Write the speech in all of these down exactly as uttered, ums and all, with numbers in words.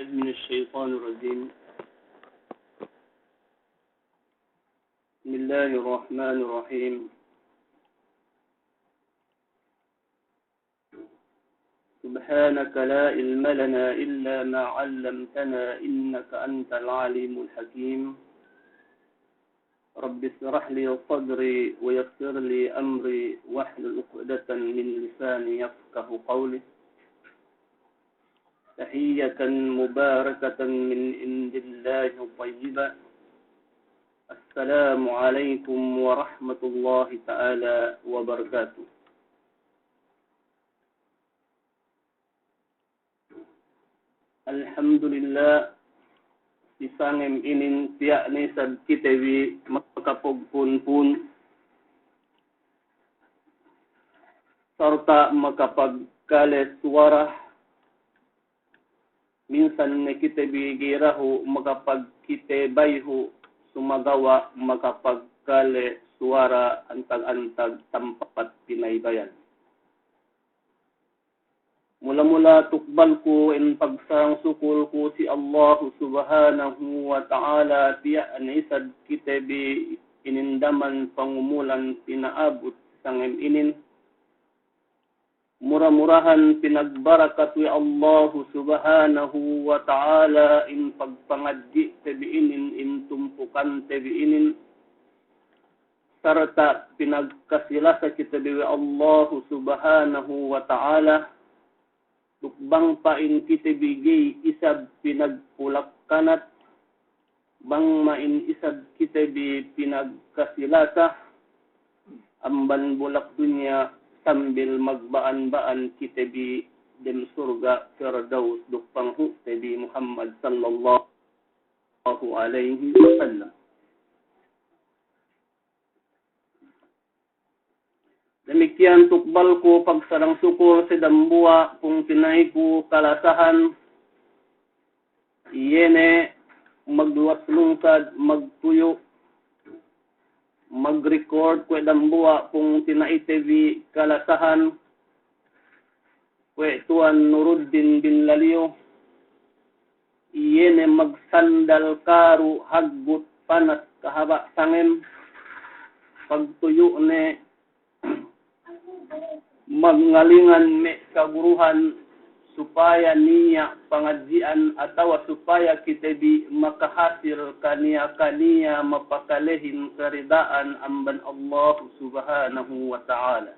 من الشيطان الرجيم. بسم الله الرحمن الرحيم. سبحانك لا علم لنا إلا ما علمتنا إنك أنت العليم الحكيم. رب اشرح لي صدري ويسر لي أمري واحلل عقدة من لساني يفقه قولي. تحية مباركة من عند الله طيبة. السلام عليكم ورحمة الله تعالى وبركاته. Alhamdulillah, si sangem inin tiya' ne isab kite bi makapagpunpun sarta' makapagkale suwara. Minsan ne kite bi ga'i dahu' makapagkite bayhu', sumagawa' makapagkale suwara antag-antag tampat pinaybayan. Mula-mula tukbalku in pagsarang-sukul ku si Allahu Subhanahu wa Ta'ala, tiya' ne isab kite bi inindaman pangumulan pina'abut sangem inin. Mura-murahan pinagbarakat we' Allahu Subhanahu wa Ta'ala in pagpangadji' te bi inin, in tumpukan te bi inin, sarta' pinagkasilasa kite bi we' Allahu Subhanahu wa Ta'ala, duk bang pa'in kite bi ga'i isab pinagpulakkanat, bang ma'in isab kite bi pinagkasilasa amban bulak dunya, sambil magba'an-ba'an kite bi dem surga' Firdaus duk panghu' te bi Muhammad sallallahu alaihi wasallam. Damikkiyan tukbalku pagsarang-sukul si dambuwa' pungtina'iku kalasahan, iye ne magluwas lungsad, magtuyu', mag-record kuwe' dambuwa' pungtina'ite bi kalasahan, kuwe' Tuwan Nuruddin bin Laliyo, iye ne magsandal karu' haggut panas kahaba' sangem, pagtuyu' ne magngalingan me' kaguruhan supaya niya' pangadji'an atawa supaya kite bi makahasil kaniya-kaniya mapakalehin karida'an amban Allahu Subhanahu wa Ta'ala.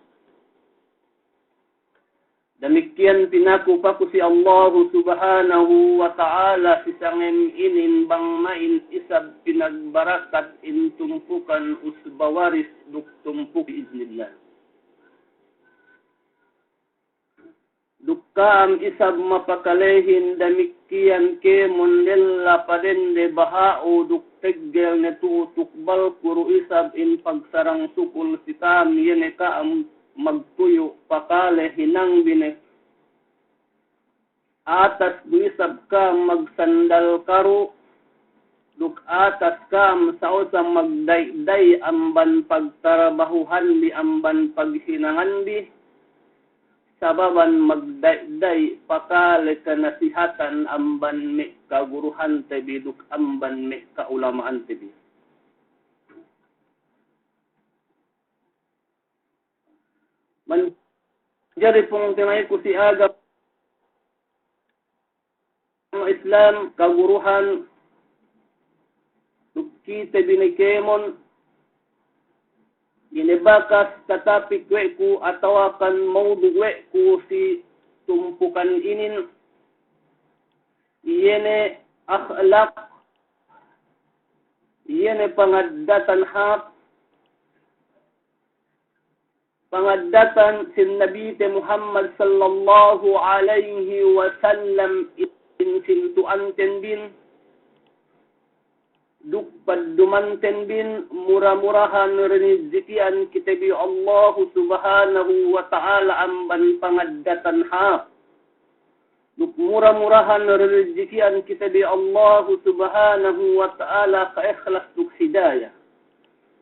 Damikkiyan pinaku paku si Allahu Subhanahu wa Ta'ala si sangem inin bang ma'in isab pinagbarakat in tumpukan usba waris duk tumpuk bi'iznillah. Duk ka'am isab mapakalehin damikkiyan kēmon lella padende baha'u duk teggel ne tu'u tukbalku du isab in pagsarang-sukul si ka'am, iye ne ka'am magtuyu' pakale hinang bi ne. Atas du isab ka'am magsandal karu', duk atas ka'am sa'usa magda'i-da'i amban pagtarabahuhan bi amban paghinangan bi, sababan magda'i-da'i pakale kanasihatan amban me' kaguruhante bi duk amban me' kaulama'ante bi. Manjari pungtina'iku si agama Islam, kaguruhan, duk kite bi ne kēmon, ine bakas tatapik we' ku atawakan mawdu' we' ku si tumpukan inin, iye ne akhlak, iye ne pangaddatan hāp, pangaddatan sin Nabite Muhammad sallallahu alaihi wasallam in sintu'anten bin, duk paddumanten bin, mura-murahan rinizziki'an kite bi Allahu Subhanahu wa Ta'ala amban pangaddatan hāp. Duk mura-murahan rinizziki'an kite bi Allahu Subhanahu wa Ta'ala ka'ikhlas duk hidayah.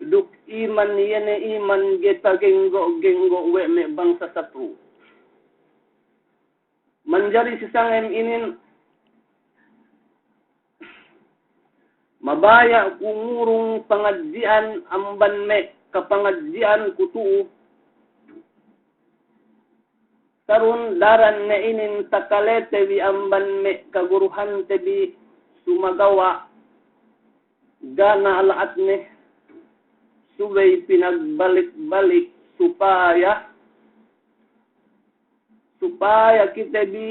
Duk iman, iye ne iman ga'i tagenggo'-genggo' we' me' bangsa satru'. Manjari si sangem inin, Mabaya' ku ngurung pangadji'an amban me' kapangadji'anku tu'u. Sarun daran ne inin takalete bi amban me' kaguruhante bi, sumagawa' ga' nala'atne, subey pinagbalik-balik supaya, supaya kite bi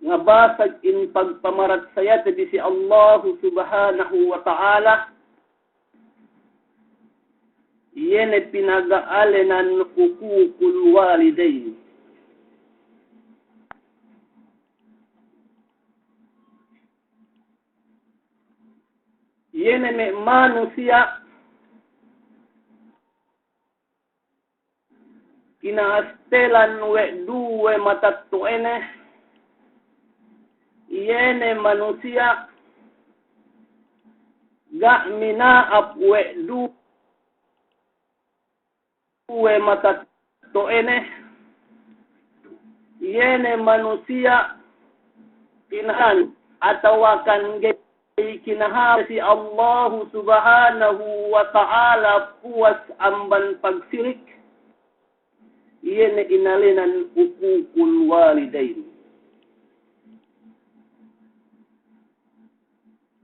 ngabasag in pagpamaratsayate bi si Allahu Subhanahu wa Ta'ala, iye ne pinaga'alenan uququl walidayn. Iye ne me' manusiya' kina'astelan we' duwe matetto'ene, iye ne manusiya' ga' mina'ap we' duwe matetto'ene, iye ne manusiya' kinahan atawa kan ga'i kinahāp si Allahu Subhanahu wa Ta'ala puwas amban pagsirik, iye ne inalenan uququl walidayn.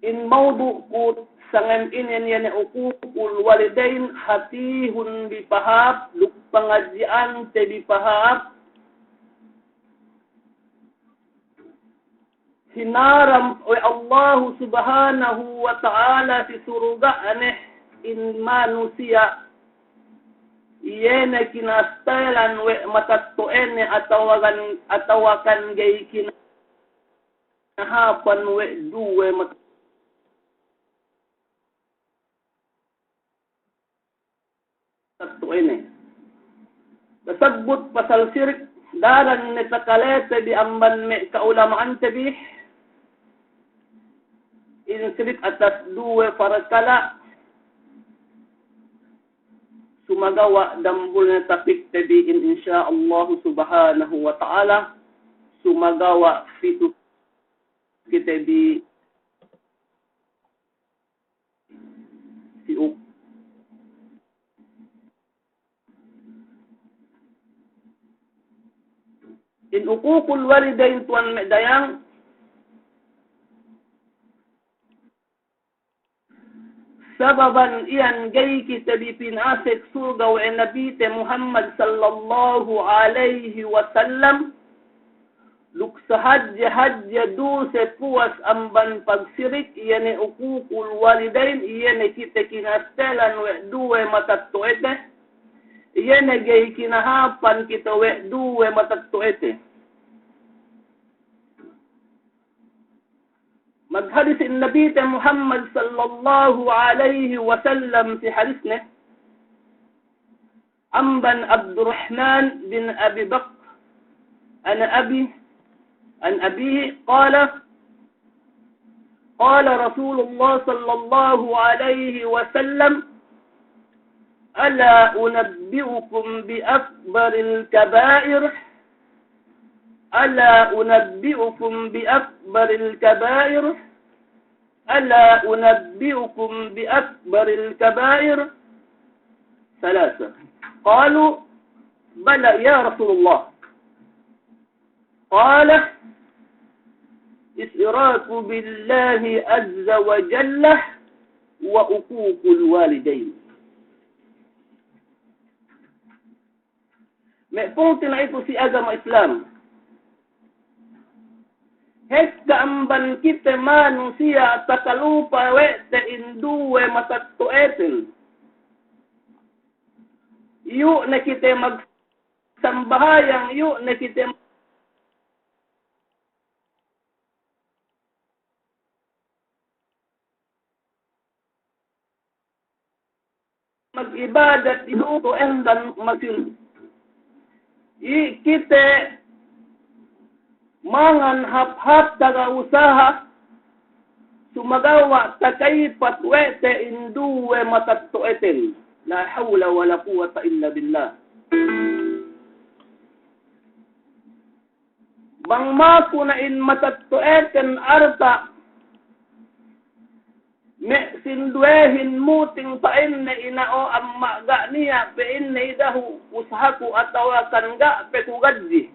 In mawdu'ku sangem inin iye ne uququl walidayn, hātihun bi pahāp, duk pangadji'ante bi pahāp, hinaram we' Allahu Subhanahu wa Ta'ala si surga'ne in manusiya', iye ne kina'astelan we' matetto'ene atawa kan, atawa kan ga'i kinahāpan we' duwe matetto'ene. Tasabbut pasal sirik, daran ne takalete bi amban me' ka'ulama'ante bi in sirik atas duwe parkala', sumagawa' dambulne tapikte bi in, insya Allahu Subhanahu wa Ta'ala, sumagawa' pitu kite bi si u-, in uququl walidayn tuwan me' dayang, sababan iyan ga'i kite bi pinasek surga' we' Nabite Muhammad sallallahu alayhi wasallam, duk sahadje-hadje duse puwas amban pagsirik, iye ne uququl walidayn, iye ne kite kina'astelan we' duwe matetto'ete, iye ne ga'i kinahāpan kite we' duwe matetto'ete. Maghadis in Nabite Muhammad sallallahu alayhi wasallam si hadisne, amban Abdurrahman bin Abi Bakr, an abi, an abihi, qala, qala Rasulullah sallallahu alayhi wasallam, ala unabbi'ukum bi akbaril kaba'ir, ala unabbi'ukum bi akbaril kaba'ir, ala unabbi'ukum bi akbaril kaba'ir? Salasa. Qalu, bala ya Rasulullah. Qala, al-ishraku billahi azza wa jalla wa uququl walidayn. Me' pungtina'iku si agama Islam. Hekka amban kite manusiya' takalupa we' te in duwe matetto'eten. Iyu' ne kite magsambahayang, iyu' ne kite mag'ibadat, iyu' tu endan masin. I kite mangan hap-hap taga usaha, sumagawa' takaipat we' te in duwe matetto'eten. La hawla wala quwwata illa billah. Bang maku ne in matetto'eten arta', me' sinduwehin muting pa'inne ina o amma' ga' niya' pa'inne idahu usahaku atawakan ga' pe ku gadji.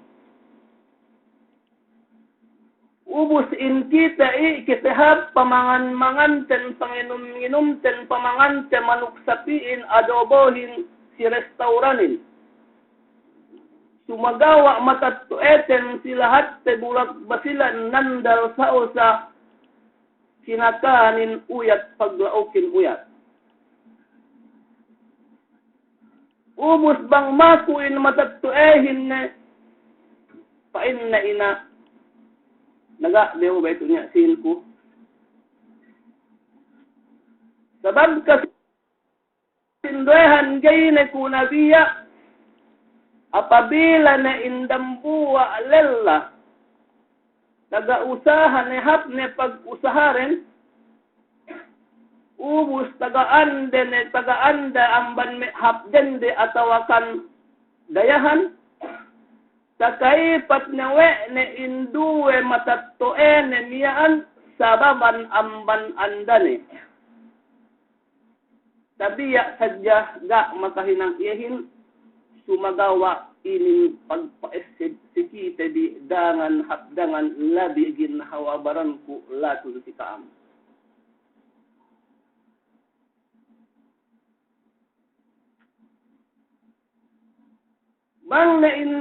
Ubus in kite i' kite hap pamangan-manganten, panginum-nginumten, pamangante manuk sapi'in, adobohin si restawranin. Sumagawa' matatto'eten si lahatte bulak Basilan nandal sa'osa kinakanin uyat, pagla'ukin uyat. Ubus bang maku in matatto'ehin ne, pa'inne ina, naga' behu baitu niya' sinku. Sabab kasi sinduwehan ga'i ne ku nabiya', apabila ne in dambuwa' lella taga usaha ne hap ne pagusaharen, ubus taga ande ne, taga ande amban me' hap dende atawakan dayahan, takaipat ne we' ne in duwe matatto'ene miya'an sababan amban andane. Tabiya' sadja ga' makahinang iyehin, sumagawa' inin pagpa'esseb si kite bi dangan hap dangan labi ginhawa baranku latun si ka'am. Bang ne in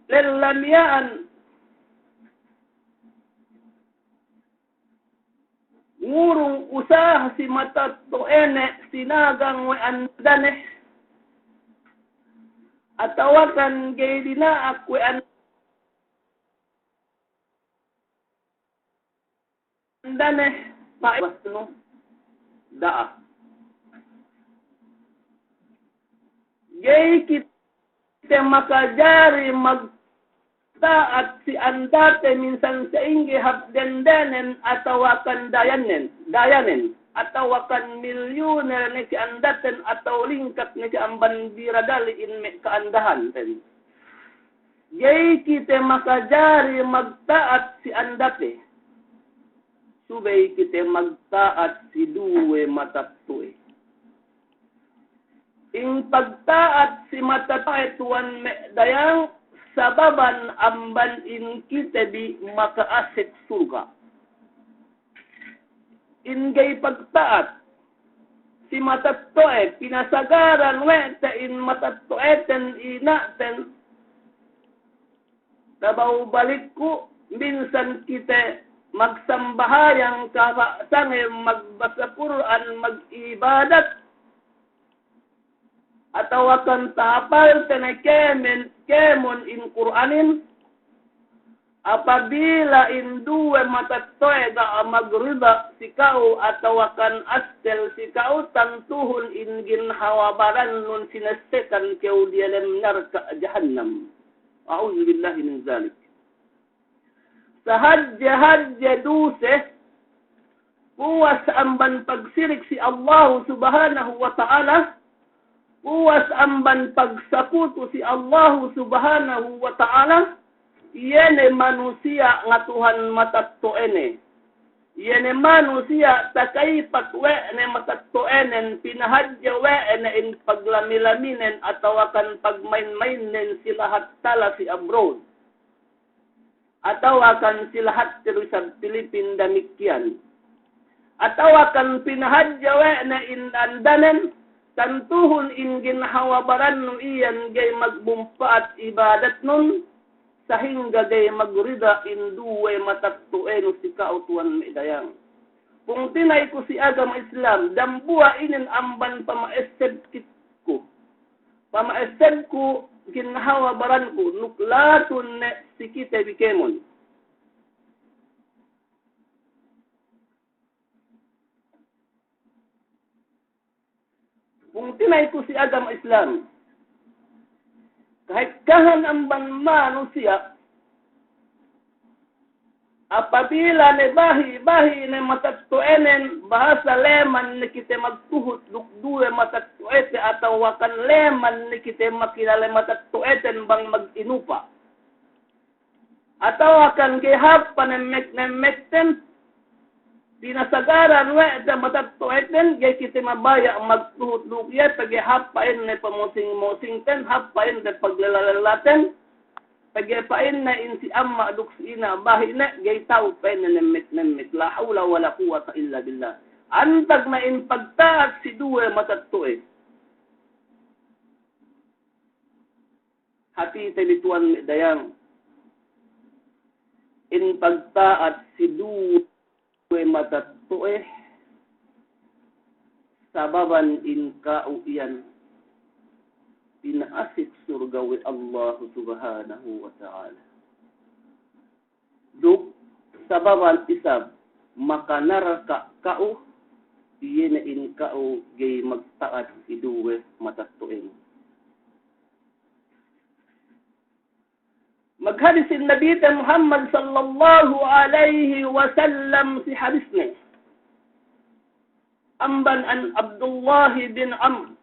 lella miya'an ngurung usaha si matatto'ene, sinagang we' andane, atawakan ga'i dina'ak we' andane, andane, pa'ibasnu da'a. Ga'i kite makajari magta'at si andate minsan sa'ingge hap dendenen atawakan dayanen, dayanen, atawakan milyuner ne ke andaten atawa lingkat ne ke amban biradali in me' ka'andahanten. Ga'i kite makajari magta'at si andate, subey kite magta'at si duwe matatto'e. In pagta'at si matatto'e tuwan me' dayang, sababan amban in kite bi maka'asek surga'. In ga'i pagta'at si matatto'e, pinasagaran we' te in matatto'eten ina'ten. Tabaw balikku, minsan kite magsambahayang kapa' sange, magbasa Kur'an, mag'ibadat, atawakan tahapalte ne kēmen, kēmon in Kur'anin, apabila in duwe matatto'e ga' magrida si ka'u atawakan astel si ka'u, tantuhun in ginhawa barannun sinessekan kew diyalem narka' jahannam. A'udzubillahi min zalik. Sahadje-hadje duse, puwas amban pagsirik si Allahu Subhanahu wa Ta'ala, puwas amban pagsakutu si Allahu Subhanahu wa Ta'ala, iye ne manusiya' ngatuhan matatto'ene. Iye ne manusiya' takaipat we' ne matatto'enen, pinahadje we' ne in paglami-laminen atawakan pagmain-mainen si lahat tala si abroad. Atawakan si lahat te du isab Pilipin damikkiyan. Atawakan pinahadje we' ne in andanen, tantuhun in ginhawa barannu iyan ga'i magmumpa'at ibadatnun, sahingga ga'i magrida in duwe matatto'enu si ka'u tuwan me' dayang. Pungtina'ku si agama Islam, dambuwa' inin amban pama'esseb kitku. Pama'essebku ginhawa baranku, nuk latun ne si kite bi kēmon. Pungtina'ku si agama Islam. Kahekkahan amban manusiya', apabila ne bahi'-bahi' ne matatto'enen, bahasa leman ne kite magtuhut duk duwe matatto'ete atawakan leman ne kite makilale matatto'eten bang mag'inupa'. Atawakan ga'i hāp panemmek-nemmekten, pinasagaran we' te matetto'eten, ga'i kite mabaya' magtuhut duk iye, pegge' hāp pa'inne pamusing-musingten, hāp pa'inne paglella-lellaten, pegge' pa'inne in si amma' duk si ina' bahi' ne, ga'i ta'u pa'inne nemmek-nemmek. La hawla wala quwwata illa billah. Antag ne in pagta'at si duwe matetto'e. Hātite bi tuwan me' dayang, in pagta'at si duwe matetto'e, sababan in ka'u iyan pina'asek surga' we' Allahu Subhanahu wa Ta'ala. Duk sababan isab makanarka' ka'u, iye ne in ka'u ga'i magta'at si duwe matetto'en. Maghadis in Nabite Muhammad sallallahu alaihi wasallam si hadisne. Amban an Abdullah bin Amr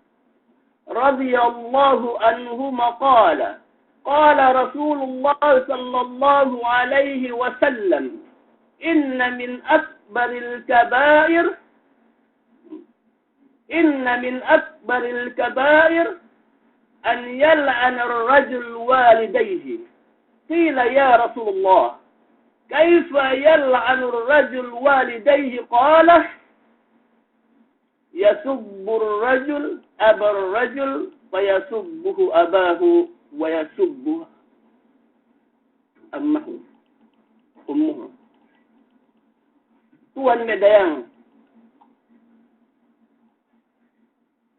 radiyallahu anhuma qala, qala Rasulullah sallallahu alaihi wasallam, inna min akbaril kabair, inna min akbaril kabair an yal'ana ar-rajul walidayhi. Qila ya Rasulullah, kayfa yal'anu ar-rajul walidayhi? Qala, yasubbu ar-rajul aba ar-rajul, fa yasubbuhu abahu, wa yasubbu ammahu, ummuhu. Tuwan me' dayang,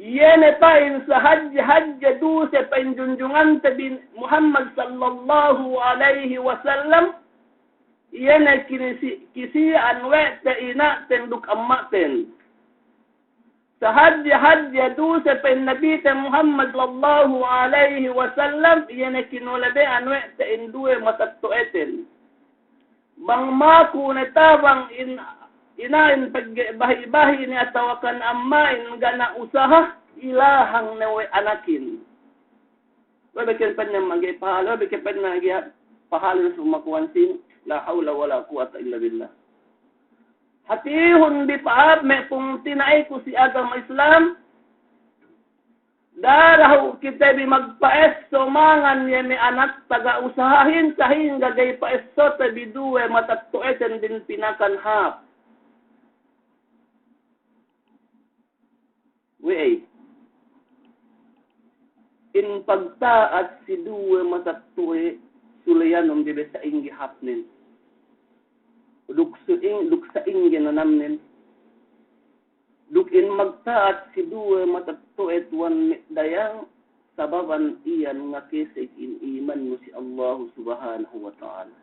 iye ne pa'in sahadje-hadje duse pa'in junjungante bi Muhammad sallallahu alaihi wasallam, iye ne kinisi-, kisi'an we' te ina'ten duk amma'ten. Sahadje-hadje duse pa'in Nabite Muhammad sallallahu alaihi wasallam, iye ne kinulebe'an we' te in duwe matetto'eten. Bang maku ne tabang in, ina'in pegge' bahi'-bahi' ne atawakan amma'in ga' ne usaha, ilahang ne we' anakin. We' be ke pa'inne mangga'i pahala, we' be ke pa'inne ga'i pahala sumakuwan sin, la hawla wala quwwata illa billah. Hātihun bi pahāp me' pungtina'iku si agama Islam, da'a dahu' kite bi magpa'esso mangan iye me' anak taga usahahin sahingga ga'i pa'essote bi duwe matetto'eten din pinakan hāp. We'ey, in pagta'at si duwe matetto'e suleyanun bi be sa'ingge hāpnen. Duk sa'ing-, duk sa'ingge nanamnen. Duk in magta'at si duwe matetto'e tuwan me' dayang, sababan iyan ngakeseg in imannu si Allahu Subhanahu wa Ta'ala.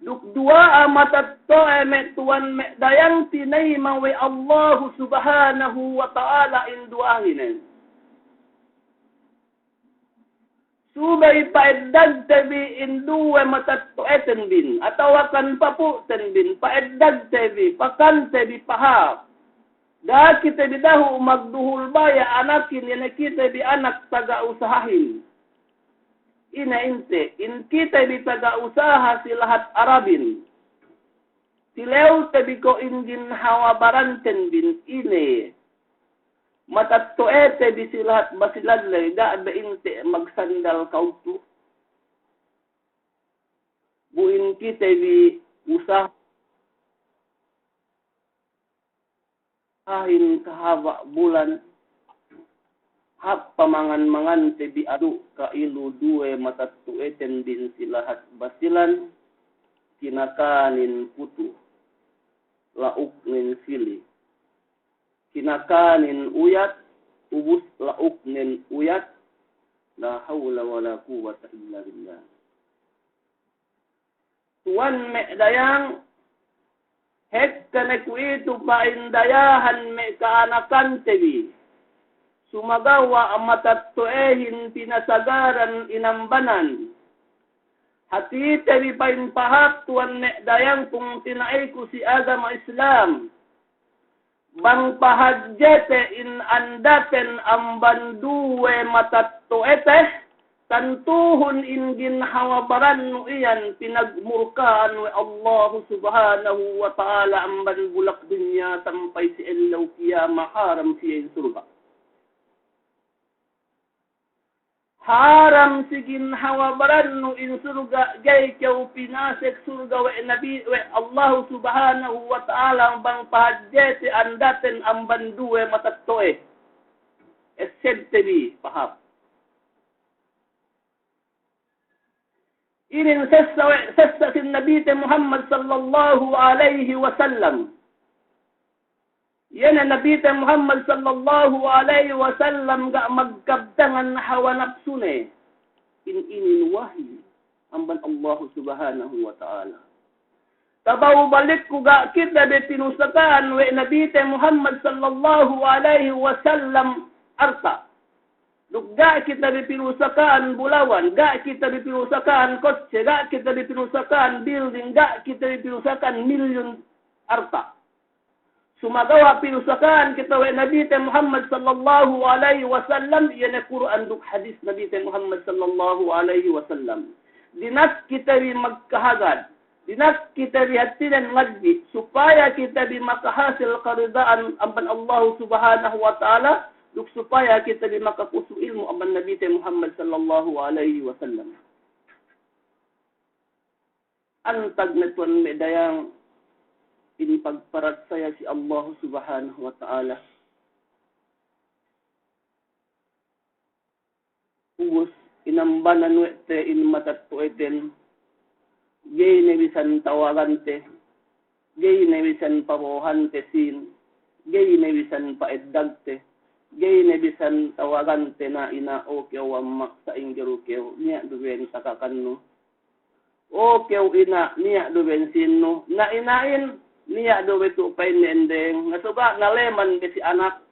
Duk duwa'a matetto'e me' tuwan me' dayang tinayima' we' Allahu Subhanahu wa Ta'ala in duwa'ahinen. Subey pa'eddagte bi in duwe matetto'eten bin, atawakan papu'ten bin, pa'eddagte bi, pakante bi pahāp. Ga' kite bi dahu' magduhul baya' anakin, iye ne kite bi anak taga usahahin. Ine inte, in kite bi taga usaha si lahat Arabin. Tilewte bi ko' in ginhawa baranten bin ine. Matetto'ete bi si lahat Basilan le, ga' be inte magsandal kawtu. Bu in kite bi usaha ahin kahaba' bulan, hap pamangan-mangante bi adu' ka ilu duwe matetto'eten din si lahat Basilan, kinakanin putu, la'uknen sili. Kinakanin uyat, ubus la'uknen uyat. La hawla wala quwwata illa billah. Tuwan me' dayang, hekka ne kuwe'itu pa'in dayahan me' ka'anakante bi. Sumagawa' matetto'ehin pinasagaran inambanan. Hātite bi pa'in pahāp tuwan me' dayang pungtina'iku si agama Islam. Bang pahadjete in andaten amban duwe matetto'ete, Tantuhun in ginhawa barannu iyan pinagmurkaan we' Allahu Subhanahu wa Ta'ala amban bulak dunya sampay si ellew kiyama, haram siye in surga'. Haram si ginhawa barannu in surga', ga'i kew pinasek surga' we' Nabi, we' Allahu Subhanahu wa Ta'ala bang pahadjete andaten amban duwe matetto'e. Essebte bi pahāp. Inin sessa we', sessa sin Nabite Muhammad sallallahu alayhi wasallam. Iye ne Nabite Muhammad sallallahu alayhi wasallam ga' magkabtangan hawa napsune. In inin wahi amban Allahu Subhanahu wa Ta'ala. Tabaw balikku, ga' kite bi pinusakaan we' Nabite Muhammad sallallahu alayhi wasallam alta'. Duk ga' kite bi pinusakaan bulawan, ga' kite bi pinusakaan kotse, ga' kite bi pinusakaan building, ga' kite bi pinusakaan milyun alta'. Sumagawa' pinusakaan kite we' Nabite Muhammad sallallahu alayhi wasallam, iye ne Kur'an duk hadis Nabite Muhammad sallallahu alayhi wasallam. Dina'ak kite bi magkahagad, dina'ak kite bi hātinen ngadji', supaya kite bi makahasil karida'an amban Allahu Subhanahu wa Ta'ala, duk supaya kite bi makakusu' ilmu' amban Nabite Muhammad sallallahu alayhi wasallam. Antag ne tuwan me' dayang in pagparatsaya si Allahu Subhanahu wa Ta'ala. Ubus inambanan we' te in matetto'eten, ga'i ne bisan tawagante, ga'i ne bisan pabo'ohante sīn, ga'i ne bisan pa'eddagte, ga'i ne bisan tawagante na ina', o kew amma', sa'ingge du kew, niya' du ben takakannu. O kew ina', niya' du ben sīnnu, na ina'in, niya' du be tu' pa'inne endeng, na suga' naleman be si anak.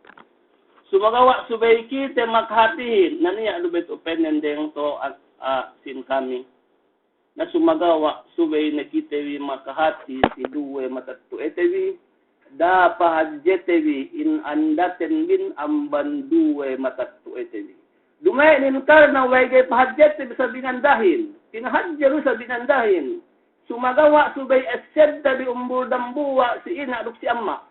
Sumagawa' subey kite makahātihin, na niya' du be tu' pa'inne endeng to a, a, sīn kami. Na sumagawa' subey ne kite bi makahāti si duwe matetto'ete bi, da'a pahadjete bi in andaten bin amban duwe matetto'ete bi. Duma'in in karna we' ga'i pahadjete bi sa binandahin. Pinahadje du sa binandahin. Sumagawa' subey essebte bi umbul dambuwa' si ina' duk si amma'.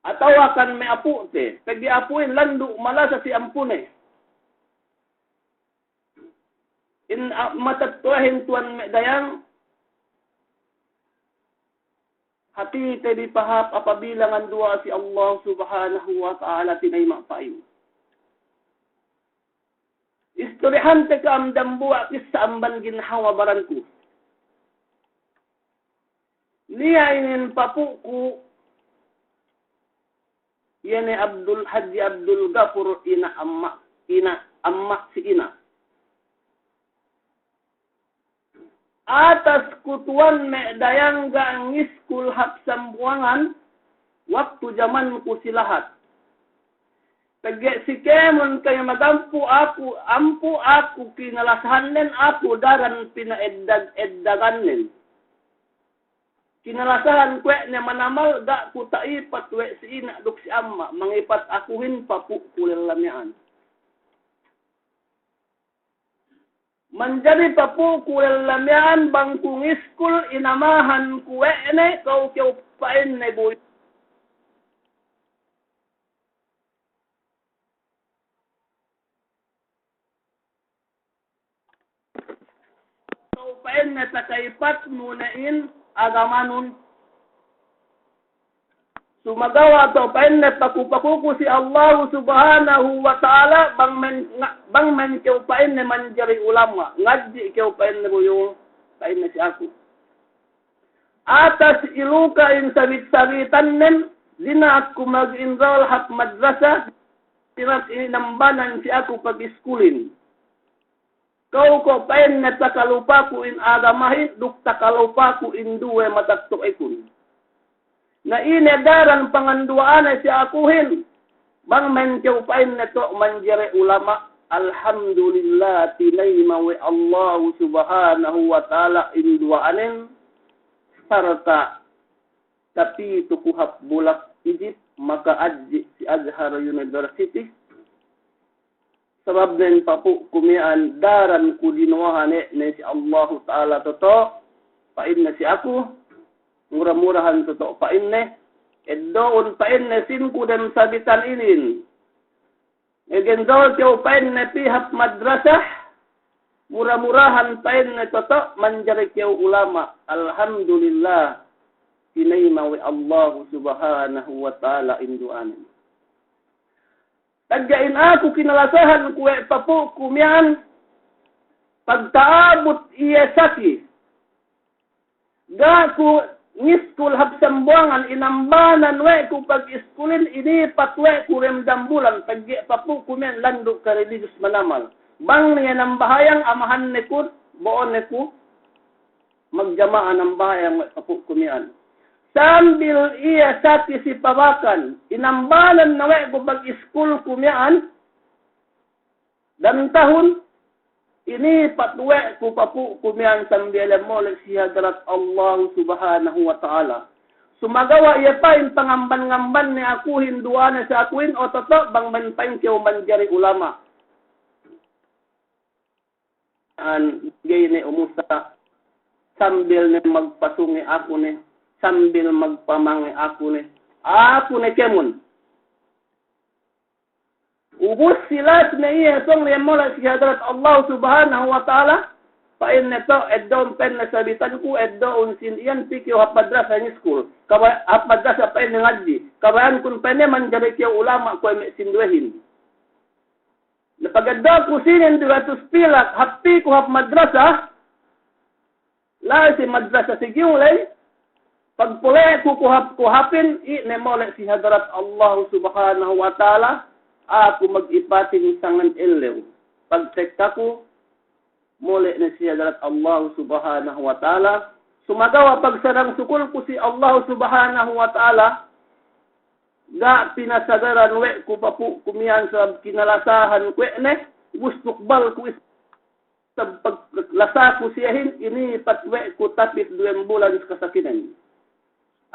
Atawakan me' apu'te, pegge' apu'in landu' malasa si ampune. In, a, matetto'ahin tuwan me' dayang, hātite bi pahāp apabila nganduwa'a si Allah Subhanahu wa Ta'ala tinayma' pa'in. Istorihante ka'am dambuwa' kissa amban ginhawa baranku. Niya' inin papu'ku, iye ne Abdul, Haji Abdul Gafur, ina' amma', ina' amma' si ina'. Atas ku tuwan me' dayang ga' ngiskul hap Sambuwangan, waktu jamanku si lahat. Pegge' si kēmon kami magampu aku, ampu aku kinalasahannen aku daran pina'eddag-eddagannen. Kinalasahan kuwe' ne manamal ga' ku ta'ipat we' si ina' duk si amma', mangipat akuhin papu'ku lella miya'an. Manjari papu'ku lella miya'an bang ku ngiskul inamahan ku we' ne, kew, kew pa'inne buyu'. Kew pa'inne taka'ipatnu ne in agamanun. Sumagawa' tu' pa'inne paku-pakuku si Allahu Subhanahu wa Ta'ala, bang men, nga-, bang men kew pa'inne manjari ulama', ngadji' kew pa'inne buyu', pa'inne si aku. Atas iluka in sabit-sabitannen, dina'ak ku mag-enroll hap madrasa, dina'ak inambanan si aku pagiskulin. Kew ko' pa'inne takalupaku in agamahin, duk takalupaku in duwe matetto'ekun. Na ine daran panganduwa'ane si akuhin, bang men kew pa'inne tu' manjari ulama', alhamdulillah, tinayma' we' Allahu Subhanahu wa Ta'ala in duwa'anen, sarta' tapitu ku hap bulak Egypt, maka'adji' si Azhar University. Sabab nen papu'ku miya'an daran ku dinuwahan we' ne si Allahu Ta'ala toto', pa'inne si aku, mura-murahan toto' pa'inne, eddo'un pa'inne sīn ku dem sabitan inin. Egendol kew pa'inne pī hap madrasah, mura-murahan pa'inne toto' manjari kew ulama'. Alhamdulillah, tinayima' we' Allahu Subhanahu wa Ta'ala in du'anen. Tagga' in aku kinalasahan ku we' papu'ku miya'an, pagta'abut iye saki. Ga' ku ngiskul hap Sambuwangan, inambanan we' ku pag-iskulin, inipat we' ku dem dambulan, pegge' papu'ku miya'an landu' ka religious manamal. Bang niya' nambahayang amahanne ku, bo'one ku, magjama'a nambahayang we' papu'ku miya'an. Sambil iye saki si pabakan, inambanan ne we' ku pag-iskulku miya'an, dan tahun, inipat we' ku papu'ku miya'an sambil iye mole' si hadarat Allahu Subhanahu wa Ta'ala. Sumagawa' iye pa'in pangamban-ngamban ne akuhin, du'ane si akuhin, o toto' bang men pa'in kew manjari ulama'. An ga'i ne umusa', sambil ne magpasunge aku ne, sambil magpamange aku ne, aku ne kēmon. Ubus si las ne iye sōng ne mole' si hadarat Allah Subhanahu wa Ta'ala, pa'inne to', eddo'un pa'inne sabitanku, eddo'un sīn iyan pī kew hap madrasa ngiskul. Kaba-, hap madrasa pa'inne ngadji'. Kabaya'ankun pa'inne manjari kew ulama' kuwe' me' sinduwehin. Na pageddo'ku sīnin duwe hatus pilak, hap pī ku hap madrasa, la'i si madrasa si Giwley, pagpole'ku ku hap, ku hapin, i' ne mole' si hadarat Allahu Subhanahu wa Ta'ala, aku magipatin sangan ellew. Pagtekkaku, mole' ne si hadarat Allahu Subhanahu wa Ta'ala, sumagawa' pagsarang sukulku si Allahu Subhanahu wa Ta'ala, ga' pinasagaran we' ku papu'ku miya'an sabab kinalasahan kuwe' ne, ubus tukbalku isab paglasaku siyehin, inipat we' ku tapit duwem bulan si kasakinen.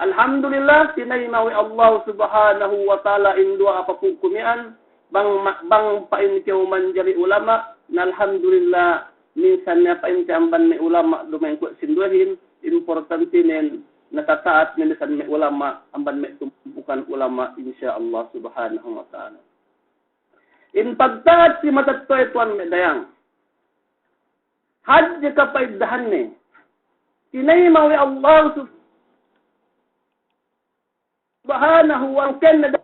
Alhamdulillah, tinayima' we' Allah Subhanahu wa Ta'ala in duwa'a papu'ku miya'an, bang ma-, bang pa'in kew manjari ulama', na alhamdulillah, minsan ne pa'inte amban me' ulama' duma'in kuwe' sinduwehin, importantinen natata'at ne minsan me' ulama' amban me' tumpukan ulama', insya Allah Subhanahu wa Ta'ala. In pagta'at si matetto'e tuwan me' dayang. Hadje kapa'iddahanne. Tinayima' we' Allah Subhanahu wa Ta'ala.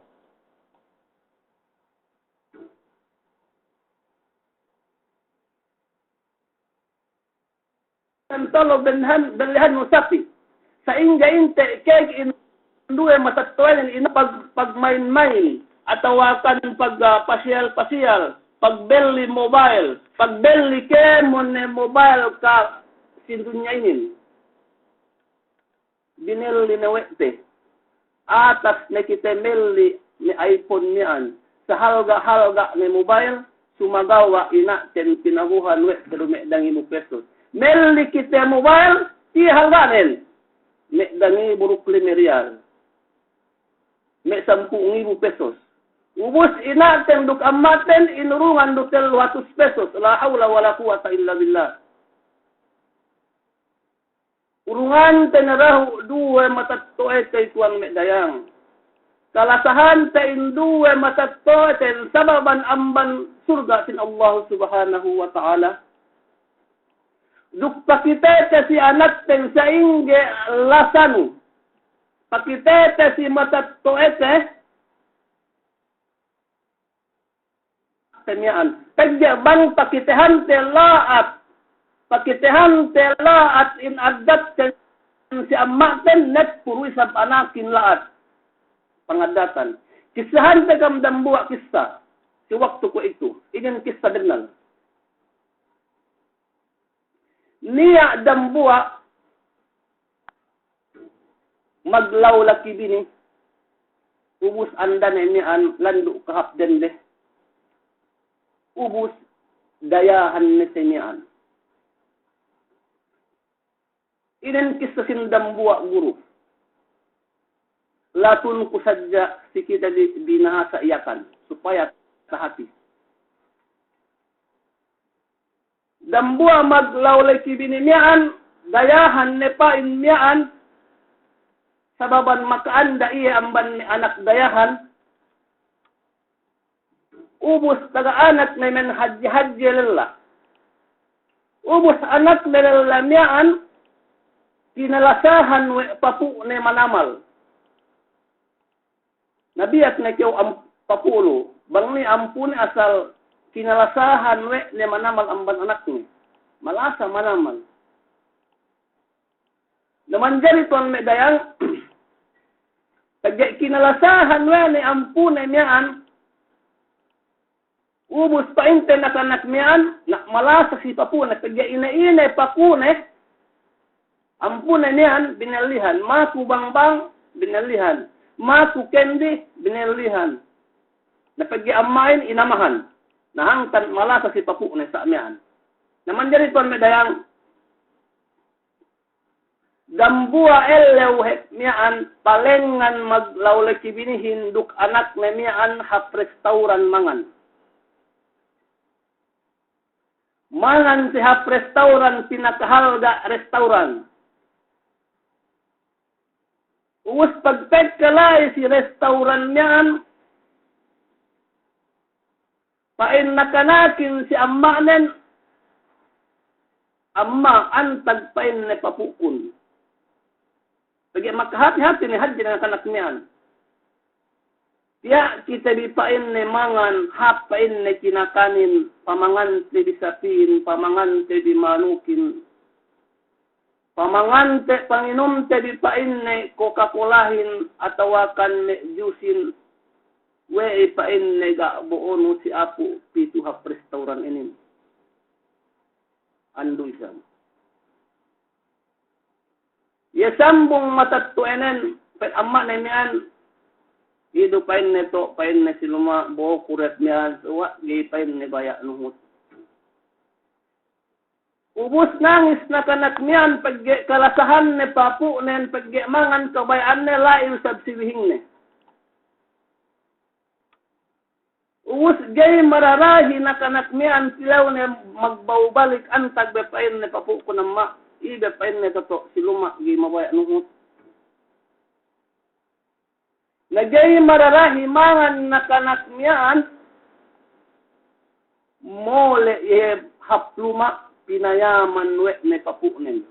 Tolo bellihan, bellihannu sapi'. Sa'ingge inte' kēg in duwe matetto'anen in pag-, pagmain-main, atawa kan pag, ah, pasiyal-pasiyal, pagbelli mobile, pagbelli kēmon ne mobile ka si dunya inin. Binelli ne we' te. Atas ne kite melli me' iPhone miya'an. Sahalga'-halga' ne mobile, sumagawa' ina'ten pinaguhan we' te du me' dangibu pesos. Melli kite mobile, tiya' halga'nen. Me' dangibu duk lime riyal. Me' sampū' ngibu pesos. Ubus ina'ten duk amma'ten inurungan du tellu hatus pesos. La hawla wala quwwata illa billah. Urungante ne dahu' duwe matetto'ete tuwan me' dayang. Kalasahante in duwe matetto'ete sababan amban surga' sin Allahu Subhanahu wa Ta'ala. Duk pakitete si anakten sa'ingge lasanu. Pakitete si matetto'ete te miya'an. Pegge' bang pakitehante la'at, pakitehante la'at in addatten si amma'ten, nekku du isab anakin la'at pangaddatan. Kissahante kam dambuwa' kissa si waktu kuwe'itu. Inin kissa bennal. Niya' dambuwa' maglaw laki bini, ubus andane miya'an landu' kahap dende, ubus dayahan ne te miya'an. Inin kissa sin dambuwa' guru. Latun ku sadja si kite bi-, binahasa Yakan, supaya tahati. Dambuwa' maglawlaki bini miya'an, dayahan ne pa'in miya'an, sababan maka'anda iye amban me' anak dayahan, ubus taga anak ne men hadje-hadje lella. Ubus anak ne lella miya'an, kinalasahan we' papu'ne manamal. Na biyak ne kew am-, papu'lu, bang niya' ampune asal kinalasahan we' ne manamal amban anakne. Malasa manamal. Na manjari tuwan me' dayang, pegge' kinalasahan we' ne ampune miya'an, ubus pa'inte nakanak miya'an, na malasa si papu'ne, pegge' ine-ine papu'ne, ampune miya'an binellihan, maku bangbang binellihan, maku kendi binellihan. Na pegge' amma'in inamahan, na hangkan malasa si papu'ne sa' miya'an. Na manjari tuwan me' dayang, dambuwa' ellew hep miya'an palengngan maglawlaki binihin duk anakne miya'an hap restawran mangan. Mangan si hap restawran, pinakahalga' restawran. Ubus pagtekka la'i si restawran miya'an, pa'in nakanakin si amma'nen, "Amma', antag," pa'inne, "papu'kun." Pegge' makahati-hati ne hadje nakanak miya'an. "Tiya' kite bi," pa'inne, "mangan hap," pa'inne, "kinakanin, pamangante bi sapihin, pamangante bi manukin, pamangante, panginumte bi," pa'inne, "Coca-Colahin atawakan me' juicein, we'ey," pa'inne, "ga' bo'onu si apu' pitu hap restawran inin." Andu' isab. Iye sambung matetto'anen, pa'in amma'ne miya'an, "Iye du," pa'inne, "to'," pa'inne, "si luma' bo'oku rep miya'an, suwa' ga'i," pa'inne, "baya' nuhut." Ubus nangis nakanak miya'an pegge' kalasahanne papu'nen, pegge' mangan kabaya'anne, la'i isab si bihingne. Ubus ga'i mararahi nakanak miya'an, tilewne magba'u balik, "Antag be," pa'inne, "papu'kun, amma', iye be," pa'inne, "to', to', si luma' ga'i mabaya' nuhut." Na ga'i mararahi mangan nakanak miya'an, mole' iye hap luma', pinayaman we' ne papu'nen.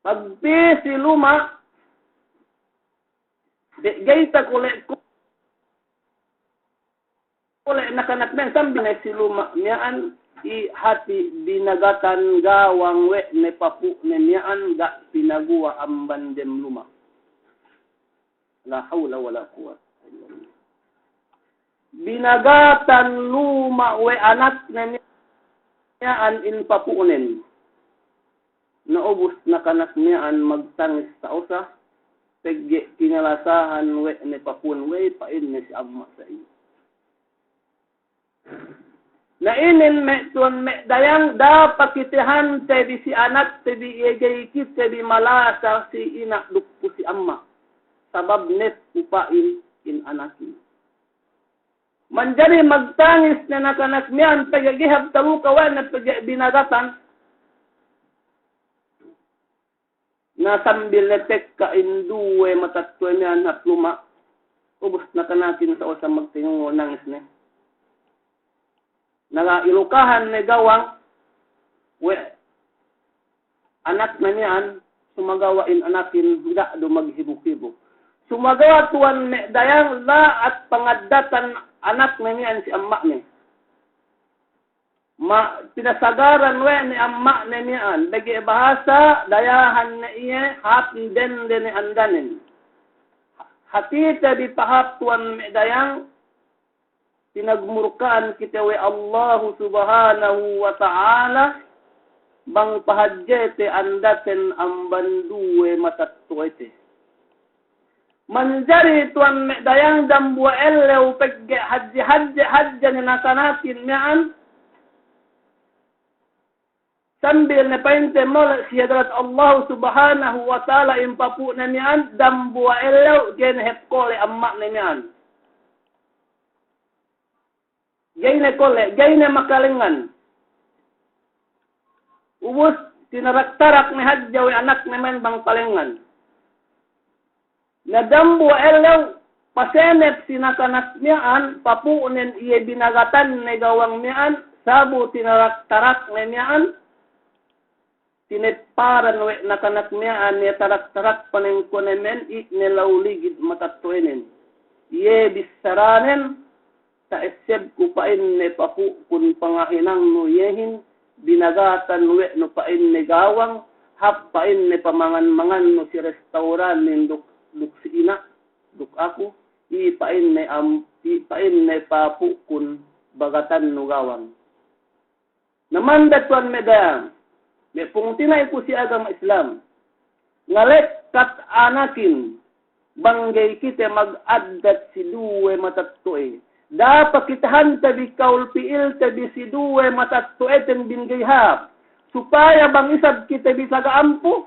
Pagpī si luma', be' ga'i takole'-kole' nakanak miya'an, sambil ne si luma' miya'an, i hati binagatan gawang we' ne papu'ne miya'an, ga' pinaguwa' amban dem luma'. La hawla wala quwwata illa billah. Binagatan luma' we' anakne miya'an in papu'nen. Na ubus nakanak miya'an magtangis ta'usa, pegge' kinalasahan we' ne papu'nen, "We'ey," pa'inne, "si amma' sa' iye." Na inin me' tuwan me' dayang, da'a pakitehante bi si anakte bi, iye ga'i kite bi malasa si ina' duk pu si amma'. Sabab neppu pa'in in anakin. Manjari magtangis ne nakanak miya'an pegge' ga'i hap taluka we' ne pegge' binagatan. Na sambil ne tekka in duwe matetto'e miya'an hap luma', ubus nakanakin sa'usa magtingungul, nangis ne. Na ilukahan ne gawang we' anakne miya'an, sumagawa' in anakin ga' du maghibuk-hibuk. Sumagawa' tuwan me' dayang, la'at pangaddatan anakne miya'an si amma'ne. Ma, pinasagaran we' ne amma'ne miya'an, pegge' bahasa dayahan ne iye, hāp dende ne andanen. Hātite bi pahāp tuwan me' dayang, pinagmurka'an kite we' Allahu Subhanahu wa Ta'ala, bang pahadjete andaten amban duwe matetto'ete. Manjari tuwan me' dayang, dambuwa' ellew pegge' hadje-hadje hadja ne nakanakin miya'an, sambil ne pa'inte mole' si hadarat Allahu Subhanahu wa Ta'ala in papu'ne miya'an, dambuwa' ellew ga'i ne hep kole' amma'ne miya'an. Ga'i ne kole', ga'i ne makalengngan. Ubus tinarak-tarak ne hadja we' anakne miya'an bang palengngan. Na dambuwa' ellew, pasenep si nakanak miya'an, papu'nen iye binagatanne gawang miya'an, sabu tinarak-tarakne miya'an, tinepparan we' nakanak miya'an iye tarak-tarak panengkonen, i' ne law ligid matetto'anen. Iye bissaranen, ta'essebku pa'inne papu'kun pangahinangnu iyehin, binagatan we' nu pa'inne gawang, hap pa'inne pamangan-mangannu si restawranin duk, duk si ina', duk aku, i' pa'inne am-, i' pa'inne papu'kun bagatannu gawang. Na manda tuwan me' dayang, me' pungtina'iku si agama Islam. Ngalekkat anakin, bang ga'i kite magaddat si duwe matetto'e. Da'a pakitehante bi kawul pi'ilte bi si duwe matetto'eten bin ga'i hāp. Supaya bang isab kite bi taga ampu,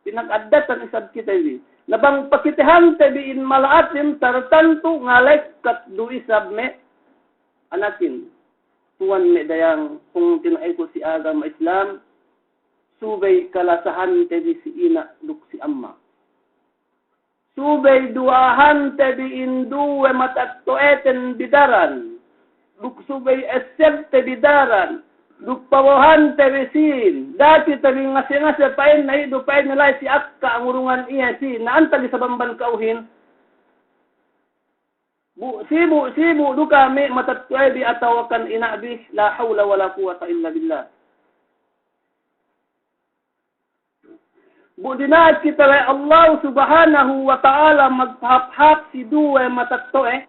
pinagaddatan isab kite bi. Na bang pakitehante bi in mala'atin, tartantu ngalekkat du isab me' anakin. Tuwan me' dayang, pungtina'iku si agama Islam, subey kalasahante bi si ina' duk si amma'. Subey duwahante bi in duwe matetto'eten bi daran, duk subey essebte bi daran, duk pabo'ohante bi sīn. Da'a kite bi ngase'-ngase' pa'inne, idu pa'inne la'i si akka' ngurungan iye sīn, na antag isab amban ka'uhin. Bu-, sibu', sibu' du kami matetto'e bi atawakan ina' bi, la hawla wala quwwata illa billah. Bu dina'ak kite we' Allah Subhanahu wa Ta'ala magpahāp-hāp si duwe matetto'e.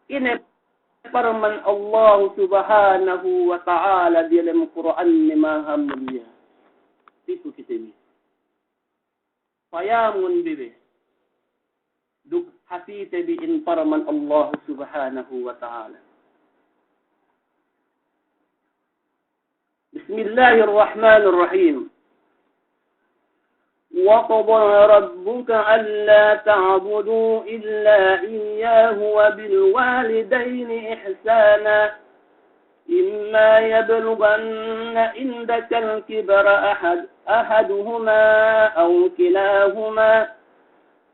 Ine parman Allah Subhanahu wa Ta'ala diyalem Kur'anne maha muliya. Pitu kite bi. Payamun bi be. Duk hātite bi in parman Allah Subhanahu wa Ta'ala. بسم الله الرحمن الرحيم. وقضى ربك ألا تعبدوا إلا إياه وبالوالدين إحسانا. إما يبلغن عندك الكبر أحد، أحدهما أو كلاهما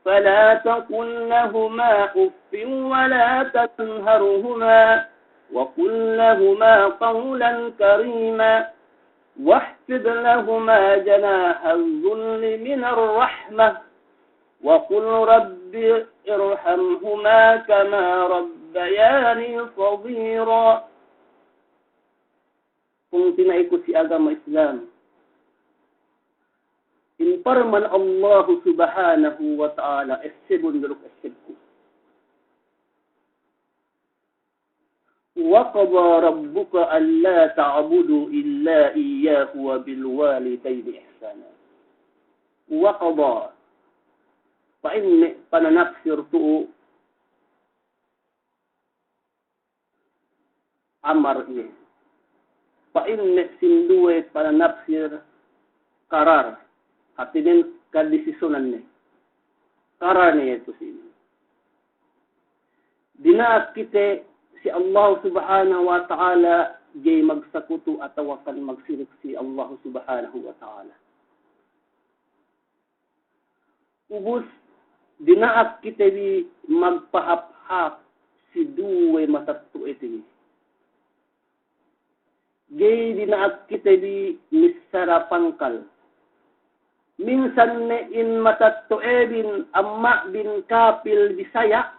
فلا تقل لهما أف ولا تنهرهما وقل لهما قولا كريما واخفض لهما جناح الذل من الرحمة وقل رب ارحمهما كما ربياني صغيرا. Pungtina'iku si agama Islam. In parman Allah Subhanahu wa Ta'ala, essebun duk essebku. وقضى ربك ألا تعبدوا إلا إياه وبالوالدين إحسانا. وقضى. Pa'inne pananapsir tu'u amar iye. Pa'inne sinduwe pananapsir qarar. Hātinen kadisisonanne. Qarar ne iye tu sini. Dina'ak kite si Allah Subhanahu wa Ta'ala ga'i magsakutu atawakan magsirik si Allah Subhanahu wa Ta'ala. Ubus, dina'ak kite bi magpahāp-hāp si duwe matetto'ete bi. Ga'i dina'ak kite bi missara pangkal. Minsan ne in matetto'ebin, amma'bin kapil Bisaya',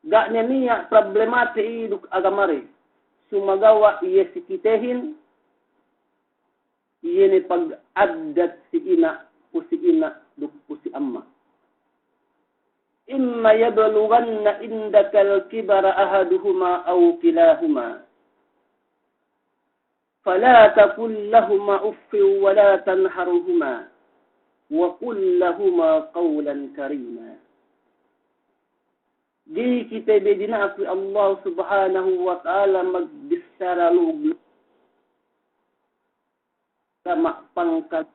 ga' ne niya' problemate i duk agamade. Sumagawa' iye si kitehin, iye ne pag-addat si ina', pu si ina' duk pu si amma'. إما يبلغن عندك الكبر أحدهما أو كلاهما فلا تقل لهما أف ولا تنهرهما وقل لهما قولا كريما. Ga'i kite bi dina'ak we' Allah Subhanahu wa Ta'ala magbissara luglu. Sama' pangkat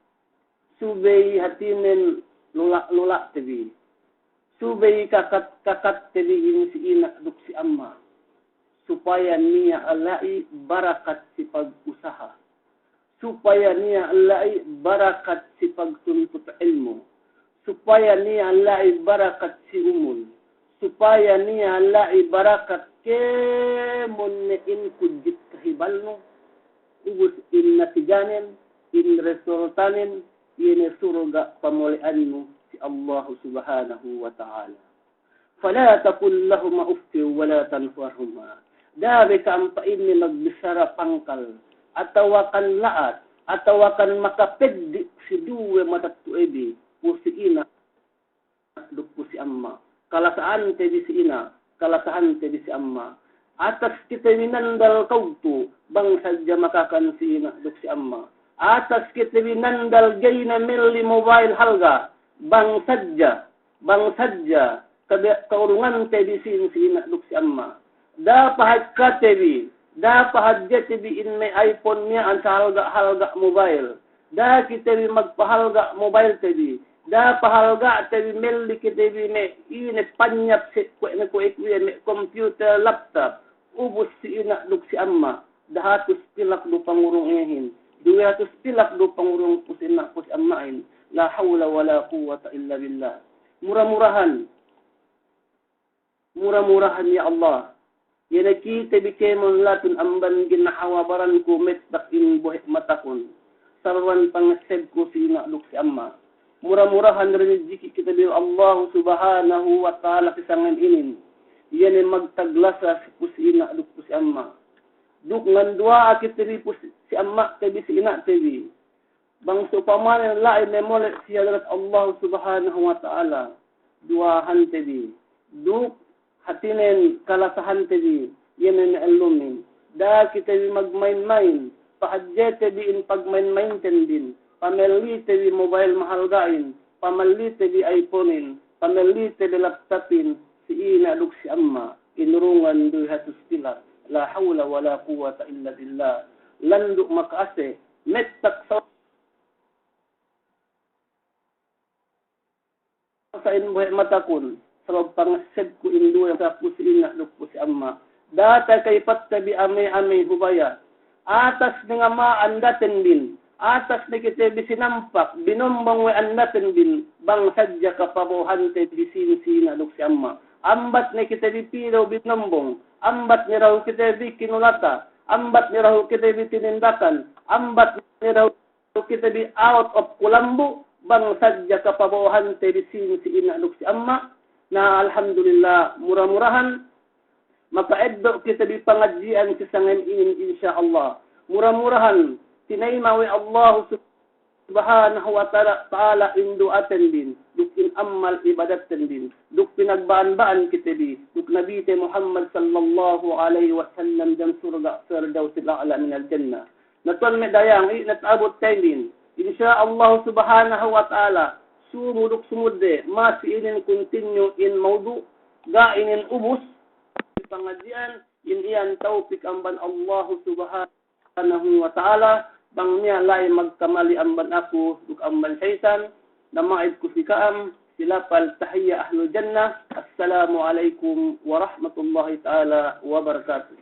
subey hātinen lula'-lula'te bi. Subey kakat-kakatte bi in si ina' duk si amma', supaya niya' la'i barakat si pag-usaha, supaya niya' la'i barakat si pagtuntut ilmu', supaya niya' la'i barakat si umul, supaya niya' la'i barakat kēmon ne in kujit kahibalnu, ubus in natijanen, in resultanen, iye ne surga' pamole'annu si Allahu Subhanahu wa Ta'ala. فلا تقل لهما أف ولا تنهرهما. Da'a be ka'am pa'inne magbissara pangkal, atawa kan la'at, atawa kan makapeddi' si duwe matetto'abi, pu si ina' duk pu si amma'. Kalasahante bi si ina', kalasahante bi si amma'. Atas kite bi nandal kawtu, bang sadja makakan si ina' duk si amma'. Atas kite bi nandal ga'i ne melli mobile halga', bang sadja bang sadja kabe-, kaurungante bi sīn si ina' duk si amma'. Da'a pahadjete bi, da'a pahadjete bi in me' iPhone miya'an sahalga'-halga' mobile. Da'a kite bi magpahalga' mobilete bi. Da'a pahalga'te bi melli kite bi me' ine panyap si kuwe' ne kuwe' kuwe' me' computer, laptop. Ubus si ina' duk si amma', dahatus pilak du pangurung iyehin, duwe hatus pilak du pangurung pu si ina' pu si amma'in. La hawla wala quwwata illa billah. Mura-murahan, mura-murahan ya Allah, iye ne kite bi kēmon latun amban ginhawa baranku mettak in bohe' matakun, saruwan pangesebku si ina' duk si amma'. Mura-murahan rinijiki' kite bi we' Allahu Subhanahu wa Ta'ala si sangem inin, iye ne magtaglasa si pu si ina' duk pu si amma'. Duk nganduwa'a kite bi pu si, si amma'te bi, si ina'te bi. Bang sa'upamane la'i memole' si hadarat Allahu Subhanahu wa Ta'ala, duwa'ahante bi. Duk hātinen kalasahante bi, iye ne me' ellumin. Da'a kite bi magmain-main, pahadjete bi in pagmain-mainten bin, pamellite bi mobile mahalga'in, pamellite bi iPhonein, pamellite bi laptopin, si ina' duk si amma', inurungan duwe hatus pilak. La hawla wala quwwata illa billah. Landu' maka'ase, mettak sa- sa in bohe' matakun, sabab pangesebku in duwe, sa pu si ina' duk pu si amma'. Da'a takalipatte bi amey-amey hubaya. Atas ne ngama andaten bin, atas ne kite bi sinampak, binombong we' andaten bin, bang sadja kapabo'ohante bi sīn si ina' duk si amma'. Ambat ne kite bi pilew binombong, ambat ne dahu' kite bi kinulata, ambat ne dahu' kite bi tinindakan, ambat ne dahu' kite bi out of kulambu, bang sadja kapabo'ohante bi sīn si ina' duk si amma'. Na alhamdulillah, mura-murahan maka'eddo' kite bi pangadji'an si sangem inin, insya Allah. Mura-murahan tinayima' we' Allahu Subhanahu wa Ta'ala, Ta'ala in duwa'aten bin, duk in ammal ibadatten bin, duk pinagba'an-ba'an kite bi duk Nabite Muhammad sallallahu alaihi wasallam dem surga' Firdausil A'la minal Jannah. Na tuwan me' dayang, iye ne ta'abut time bin. Insya Allah Subhanahu wa Ta'ala, sumu duk sumudde, masi inin continue in mawdu', ga' inin ubus pangadji'an, in iyan tawpik amban Allahu Subhanahu wa Ta'ala, bang niya' la'i magkamali amban aku duk amban seyitan, dama'id ku si ka'am si lapal tahiyya ahlul jannah. Assalamu alaikum warahmatullahi ta'ala wabarakatuh.